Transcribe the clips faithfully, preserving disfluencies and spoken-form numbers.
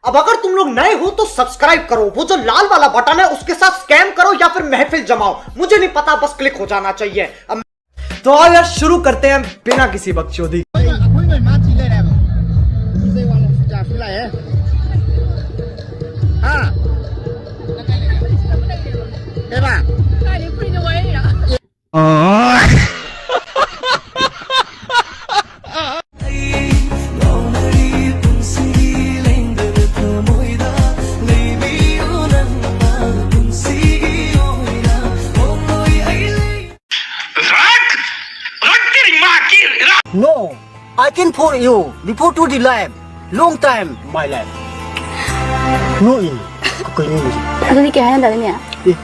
अब अगर तुम लोग नए हो तो सब्सक्राइब करो, वो जो लाल वाला बटन है उसके साथ स्कैम करो या फिर महफिल जमाओ, मुझे नहीं पता, बस क्लिक हो जाना चाहिए। अब तो आओ यार, शुरू करते हैं बिना किसी बकचोदी। No, I can for you before to the life, long time my life. No in. ꯀꯩꯅꯣ ꯍꯥꯏꯁꯦ? ꯑꯗꯨꯗꯤ ꯀꯩ ꯍꯥꯏꯅ ꯇꯥꯗꯣꯏꯅꯦ? ꯑꯦ,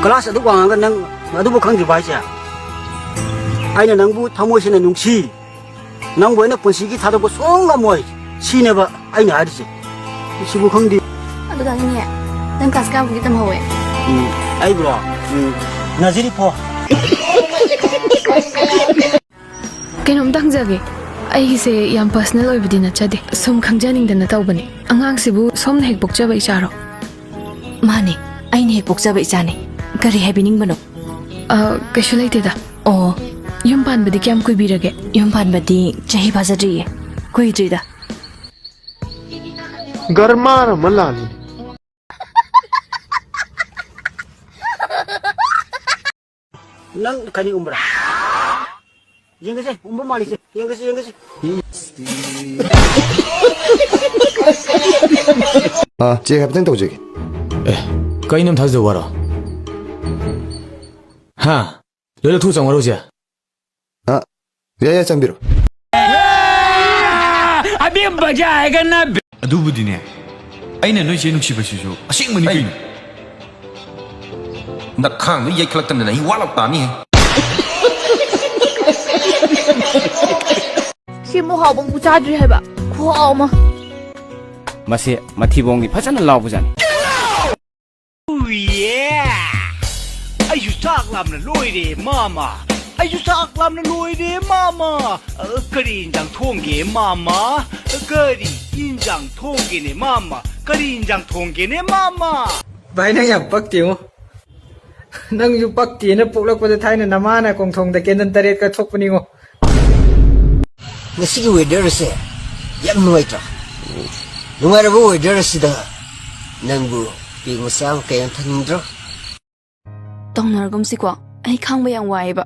ꯀ꯭ꯂꯥꯁ ꯑꯗꯨꯛ ꯋꯥꯡꯉꯒ ꯅꯪ ꯑꯗꯨꯕꯨ ꯈꯪꯗ꯭ꯔꯤꯕ ꯍꯥꯏꯁꯦ? ꯑꯩꯅ ꯅꯪꯕꯨ ꯊꯃꯣꯏ ꯁꯦꯡꯅ ꯅꯨꯡꯁꯤ, ꯅꯪꯕꯨ ꯑꯩꯅ ꯄꯨꯟꯁꯤꯒꯤ ꯊꯥꯗꯣꯛꯄ ꯁꯨꯡꯉꯝ ꯉꯝꯃꯣꯏ, ꯁꯤꯅꯦꯕ ꯑꯩꯅ ꯍꯥꯏꯔꯤꯁꯦ꯫ ꯁꯤꯕꯨ ꯈꯪꯗꯦ꯫ ꯑꯗꯨ ꯇꯥꯗꯣꯏꯅꯦ꯫ ꯅꯪ ꯀ꯭ꯂꯥꯁ ꯀꯌꯥꯃꯨꯛꯇꯤ ꯇꯝꯍꯧꯋꯦ? ꯎꯝ, ꯑꯩꯕꯨꯔꯣ? ꯎꯝ, ꯅꯖꯔꯤ ꯐꯣ꯫ ꯀꯩꯅꯣꯝꯇ ꯍꯪꯖꯒꯦ꯫ ꯑꯩꯒꯤꯁꯦ ꯌꯥꯝ ꯄꯔꯁꯅꯦꯜ ꯑꯣꯏꯕꯗꯤ ꯅꯠꯆꯗꯦ, ꯁꯨꯝ ꯈꯪꯖꯅꯤꯡꯗꯅ ꯇꯧꯕꯅꯦ꯫ ꯑꯉꯥꯡꯁꯤꯕꯨ ꯁꯣꯝꯅ ꯍꯦꯛ ꯄꯣꯛꯆꯕ ꯏꯆꯥꯔꯣ? ꯃꯥꯅꯦ, ꯑꯩꯅ ꯍꯦꯛ ꯄꯣꯛꯆꯕ ꯏꯆꯥꯅꯦ꯫ ꯀꯔꯤ ꯍꯥꯏꯕꯤꯅꯤꯡꯕꯅꯣ? ꯑ, ꯀꯩꯁꯨ ꯂꯩꯇꯦꯗ꯫ ꯑꯣ꯫ ꯌꯨꯝ ꯄꯥꯟꯕꯗꯤ ꯀꯌꯥꯝ ꯀꯨꯏꯕꯤꯔꯒꯦ? ꯌꯨꯝ ꯄꯥꯟꯕꯗꯤ ꯆꯍꯤ ꯐꯥꯖꯗ꯭ꯔꯤꯌꯦ, ꯀꯨꯏꯗ꯭ꯔꯤꯗ꯫ ꯒꯔꯃꯥꯔ ꯑꯃ ꯂꯥꯜꯂꯤꯅꯦ꯫ ꯅꯪ ꯀꯔꯤ ꯎꯝꯕ꯭ꯔꯥ? ꯌꯦꯡꯒꯦꯁꯦ, ꯎꯝꯕ ꯃꯥꯜꯂꯤꯁꯦ꯫ ꯌꯦꯡꯒꯦꯁꯦ, ꯌꯦꯡꯒꯦꯁꯦ꯫ ꯑꯥ, ꯆꯦꯛ ꯍꯥꯏꯐꯦꯠꯇꯪ ꯇꯧꯖꯒꯦ꯫ ꯑꯦ, ꯀꯩꯅꯣ ꯊꯥꯖꯗꯕ ꯋꯥꯔꯣ? ꯍꯥ? ꯂꯣꯏ ꯂꯧꯊꯣꯛ ꯆꯪꯉꯔꯣꯏꯁꯦ꯫ ꯑꯥ, ꯌꯥꯏ, ꯌꯥꯏ, ꯆꯪꯕꯤꯔꯣ꯫ ꯑꯗꯨꯕꯨꯗꯤꯅꯦ, ꯑꯩꯅ ꯅꯣꯏ ꯆꯦ ꯅꯨꯡꯁꯤꯕꯁꯤꯁꯨ ꯑꯁꯦꯡꯕꯅꯤ ꯀꯩꯅꯣ꯫ ꯅꯈꯥꯡꯗꯣ ꯌꯩꯈꯠꯂꯛꯇꯅ ꯅꯍꯤ ꯋꯥꯠꯂꯛ ꯇꯥꯅꯤꯍꯦ꯫ ꯁꯤꯃꯨꯛ ꯍꯥꯎꯕ ꯑꯃꯨꯛ ꯆꯥꯗ꯭ꯔꯤ ꯍꯥꯏꯕ꯫ ꯈꯨꯍꯥꯎ ꯑꯃ꯫ ꯃꯁꯤ ꯃꯊꯤꯕꯣꯡꯗꯤ ꯐꯖꯅ ꯂꯥꯎꯕꯖꯥꯠꯅꯤ꯫ ꯑꯩꯁꯨ ꯆꯥꯛ ꯂꯥꯝꯅ ꯂꯣꯏꯔꯦ, ꯃꯥꯃ꯫ ꯑꯩꯁꯨ ꯆꯥꯛ ꯂꯥꯝꯅ ꯂꯣꯏꯔꯦ ꯃꯥꯃ꯫ ꯑ, ꯀꯔꯤ ꯏꯟꯖꯥꯡ ꯊꯣꯡꯒꯦ ꯃꯥꯃ? ꯀꯔꯤ ꯏꯟꯖꯥꯡ ꯊꯣꯡꯒꯦꯅꯦ ꯃꯥꯃ? ꯀꯔꯤ ꯏꯟꯖꯥꯡ ꯊꯣꯡꯒꯦꯅꯦ ꯃꯥꯃ? ꯚꯥꯏ, ꯅꯪ ꯌꯥꯝ ꯄꯛꯇꯦꯉꯣ꯫ ꯅꯪꯁꯨ ꯄꯛꯇꯦꯅ ꯄꯣꯛꯂꯛꯄꯗ ꯊꯥꯏꯅ ꯅꯃꯥꯅ ꯀꯣꯡꯊꯣꯡꯗ ꯀꯦꯟꯗꯜ ꯇꯔꯦꯠꯀ ꯊꯣꯛꯄꯅꯤꯉꯣ꯫ ꯉꯁꯤꯒꯤ ꯋꯦꯗꯔꯁꯦ ꯌꯥꯝ ꯅꯨꯡꯉꯥꯏꯇ꯭ꯔꯣ? ꯅꯨꯡꯉꯥꯏꯔꯕ ꯋꯦꯗꯔ ꯑꯁꯤꯗ ꯅꯪꯕꯨ ꯄꯦꯛ ꯃꯆꯥ ꯑꯃ ꯀꯩ ꯑꯃ ꯊꯛꯅꯤꯡꯗ꯭ꯔꯣ? ꯇꯧꯅꯔꯒꯨꯝꯁꯤꯀꯣ, ꯑꯩ ꯈꯥꯡꯕ ꯌꯥꯝ ꯋꯥꯏꯑꯦꯕ꯫